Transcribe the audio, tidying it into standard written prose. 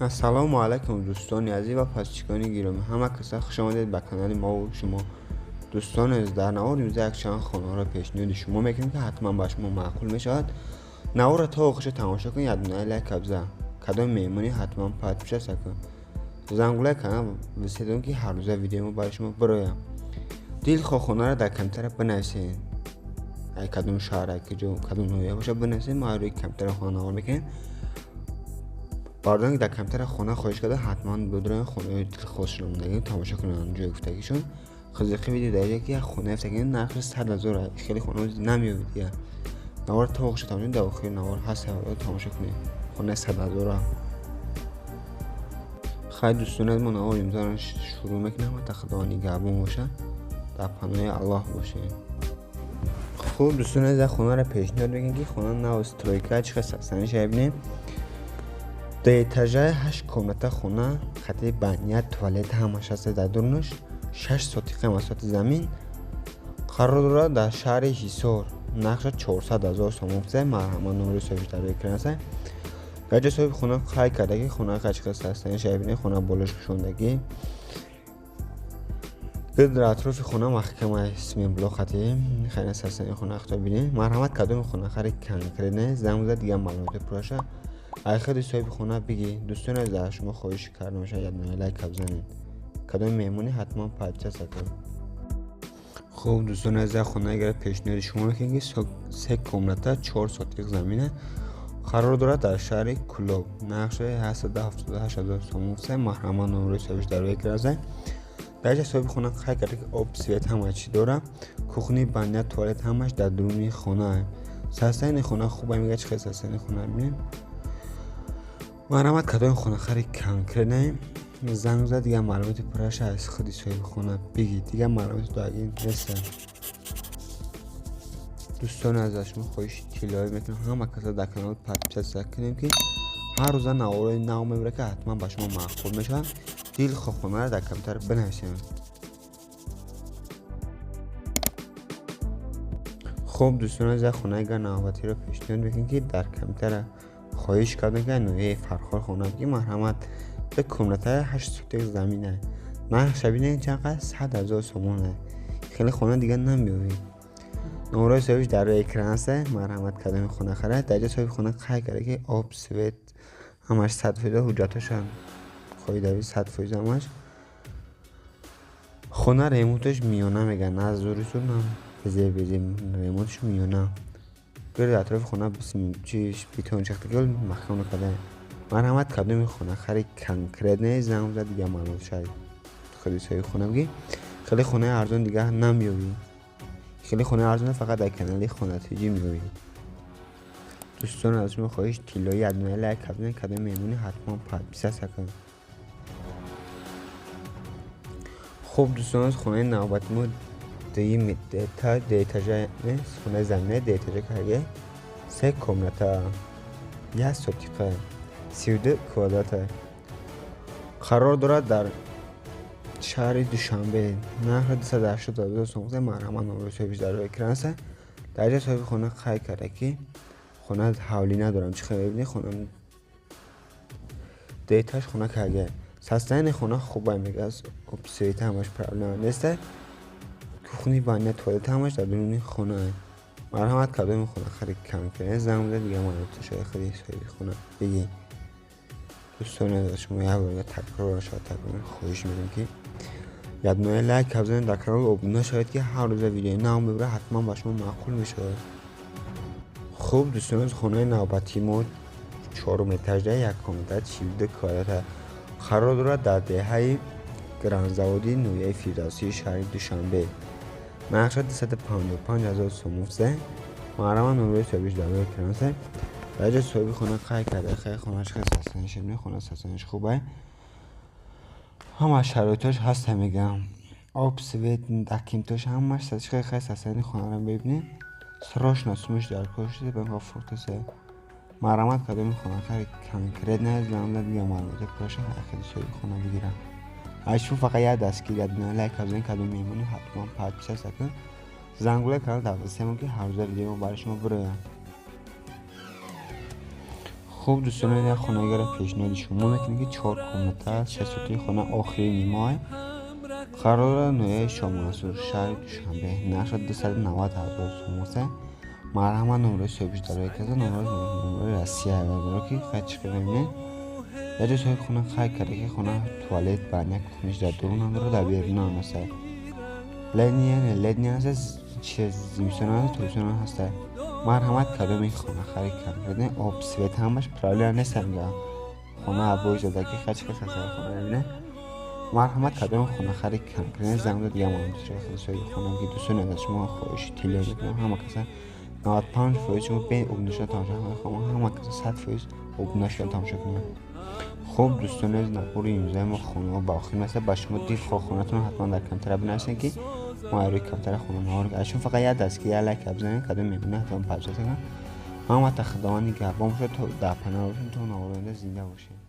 Ассалому алайкум дӯстони азиз ва подписчикони гиромӣ, ҳама каса хуш омадед ба канали мо ва шумо. Дӯстони азиз, дар навори имрӯза якчанд хонаҳоро пешниҳоди шумо мекунем, ки ҳатман ба шумо маъқул мешавад. Наворро то охирша тамошо кунед, як дона лайк бизан. Кадом меҳмонӣ ҳатман подписаться кун. Зангулаи канал виседон, ки ҳар рӯза видеои мо барои шумо бирояд. Дилхоҳ хонаро дар компютер бинависед. Ай кадом шаҳр, ай куҷо, кадом ноҳия бошад, бинависед, мо рӯи компютер хона навор мекунем. Бардорон, ки дар компютер хона хоҳиш карда, ҳатман бидурен хонаҳои дилхоҳшон мондагӣ тамошо кунанд ҷои гуфтагишон. Қизиқи видео дар ҷое ки як хона гуфтагӣ нархи 100 000, хеле хона намеёбед дигар. Навор то охирша тамошо, дар охири навор ҳаст, тамошо кунед хонаи 100 000. Хай дӯстони аз мо, навори имрӯзаро шурӯъ мекунем. Ҳатта Худо нигаҳбон бошад, дар паноҳи Аллоҳ бошед. Хуб дӯстони азиз, як хонаро пешниҳод мекунем, ки хона нав стройка, чӣ хел состояниеша бибинем. Ду этажаи, ҳашт комната хона, хати баня, туалет ҳамаш ҳаст дар дурунаш, 6 сотиқа масоҳати замин. Қарор дорад дар шаҳри Ҳисор. Нархша 400 000 сомон гуфта. Марҳамат, номери соҳибш дар экран аст. Дар ҷои соҳиби хона қайд карда, ки хона чӣ хел состояниеша бибинед. Хона болош пӯшондагӣ, дар атрофи хона маҳкама цементблок хати. Хеле состояние хона хато бинед. Марҳамат, кадоми хонахари конкретно занг бизад, дигар маълумоти пурраша ай худи соҳиби хона бигӣ. Дӯстони азиз, аз шумо хоҳиш карда мешавад, як дона лайк бизанед. Кадоми меҳмонӣ ҳатман подписаться кунед. Хуб дӯстони азиз, хона агар пешниҳоди шумо мекунем, ки се комната, 4 сотиқ замина, қарор дорад дар шаҳри Кӯлоб. Нархшаи 878 000 сомон гуфта. Марҳамат, номерои соҳибш дар рӯи экран аст. Дар ҷои соҳиби хона қайд карда, ки об, свет ҳама чӣ дорад, кухни, баня, туалет ҳамаш дар дуруни хона. Состояние хона хуб мегӯяд, чӣ хел состояние хона бибинем. Марҳамат, кадоми хонахари конкретно занг зад, дигар маълумоти пурраша аз худи соҳиби хона бигир, дигар маълумоти доагӣ нест. Дӯстони азиз, аз шумо хоҳиши тиллоӣ мекунам, ҳама каса дар канал подписаться кунем, ки ҳар рӯза наворҳои нав мебарад, ки ҳатман ба шумо маъқул мешавад. Дилхоҳ хонаро дар компютер бинависем. Хуб дӯстони азиз, хонаи гар навбатиро пешниҳод мекунем, ки дар компютер хоҳиш кардем, ки ноҳияи Фархор хона ки. Марҳамат, ду комната, 8 сотиқ замина. Нархша бинед чанд қадр, 100 000 сомон. Хеле хона дигар намеёбед. Номерои соҳибш дар рӯи экран аст. Марҳамат, кадоми хона харад. Дар ҷои соҳиби хона қайд карда, ки об, свет ҳамаш 100%, ҳуҷҷатҳошам қоидави 100% ҳамаш. Хона ремонташ миёна мегӯяд, на зури зур, на безеб безеб, ремонташ миёна. Гирди атрофи хона чиш бетон шахтагӣ маҳкам накарда. Марҳамат, кадоми хонахари конкретно занг бизад, дигар маълумотша худи соҳиби хона бигӣ. Хеле хонаи арзон дигар намеёбӣ. Хеле хонаи арзон фақат дар канали Хонатиҷӣ меёбӣ. Дӯстон, аз шумо хоҳиш тиллоӣ, як дона лайк бизанед. Кадоми меҳмонӣ ҳатман подписаться кунед. Хуб дӯстон, аз хонаи навбати мо дуюм этаж, ду этажа, хонаи замина ду этажа карда, се комната, 1 сотиқа, 32 квадрата, қарор дорад дар шаҳри Душанбе. Нархи 280 000 сомон. Марҳамат, номерои соҳибш дар рӯи экран аст. Дар ҷои соҳиби хона қайд карда, ки хона ҳавлӣ надорам. Чӣ хел мебинед, хона ду этаж хона карда, состояние хона хуб мегӯяд, об, света ҳамаш проблема нест, кухни, баня, туалет ҳамаш дар дуруни хона. Марҳамат, кадоми хонахари конкретно занг бизад, дигар маълумоташо худи соҳиби хона бигӣ. Дӯстони азиз, шумо як бор такрор шавад, такрор хоҳиш мекунем, ки як дона лайк бизанед, дар канал обуна шавед, ки ҳар рӯза видеои нав мебарад, ҳатман ба шумо маъқул мешавад. Хуб дӯстони азиз, хонаи навбатии мо чорум этажда, як комната, 42 квадрата, қарор дорад дар деҳаи Гранзаводи ноҳияи Фирдавсии шаҳри Душанбе. Нархша 255 000 сомон. Марҳамат, номерои соҳибиш дар рӯи экран аст. Дар ҷои соҳиби хона қайд карда, хеле хонааш хеле состояниеша бинед, хона состояниеаш хуб ай, ҳама шароитош ҳаста мегӯям, об, свет, документош ҳамаш хеле хеле. Состояние хонаро бибинед, срочно сумаш дар кор шуда ба фуртасе. Марҳамат, кадоми хонахари конкретно занг зад, дигар маълумоти пурраша хеле соҳиби хона бигирам. Аз шумо фақат як дастгир, як дона лайк бизанед. Кадоми меҳмонӣ ҳатман подписаться кунед, зангулаи канал дар васема, ки ҳар рӯза видео барои шумо бирояд. Хуб дӯстони, як хонагаро пешниҳоди шумо мекунем, ки 4 комната, 3 сотии хона, охири нимои, қарор дорад ноҳияи Шоҳмансур, шаҳри Душанбе. Нархаш 290 ҳазор сом аст. Марҳамат, номерои соҳибиш дар рӯи каза, номерои Россия дорад, ки хай чӣ мебинед. Дар ҷои соҳиби хона қайд карда, ки хона туалет, баня, кухниш дар дурун дорад, дар берун ҳам аст. Летний аст, зимистон аст, тобистон ҳаст. Марҳамат, кадоми хона харид конкретно, об, свет ҳамаш проблема нест. Хона обои задаги, хай чӣ кас хона мебинед. Марҳамат, кадоми хона харид конкретно, занг зад, дига маълумотро соҳиби хона ки. Дӯстони, аз шумо хоҳиши тилло мекунам, ҳама каса 95% шумо бе обуна шуда тамошо кунед, ҳама каса 100% обуна шуда тамошо кунед. Хуб дӯстони азиз, навори имрӯзаи мо хонаҳо ба охир мерасад. Ба шумо дилхоҳ хонатон ҳатман дар камтара бинависед, ки мо рӯи камтара хона аз шумо фақат як даст ки як лайк бизанед. Кадом мебинед, ҳатман подписаться кунед. Ҳамата Худованд нигаҳбон бошад, то дар паноҳ бошед, то навори оянда зинда бошед.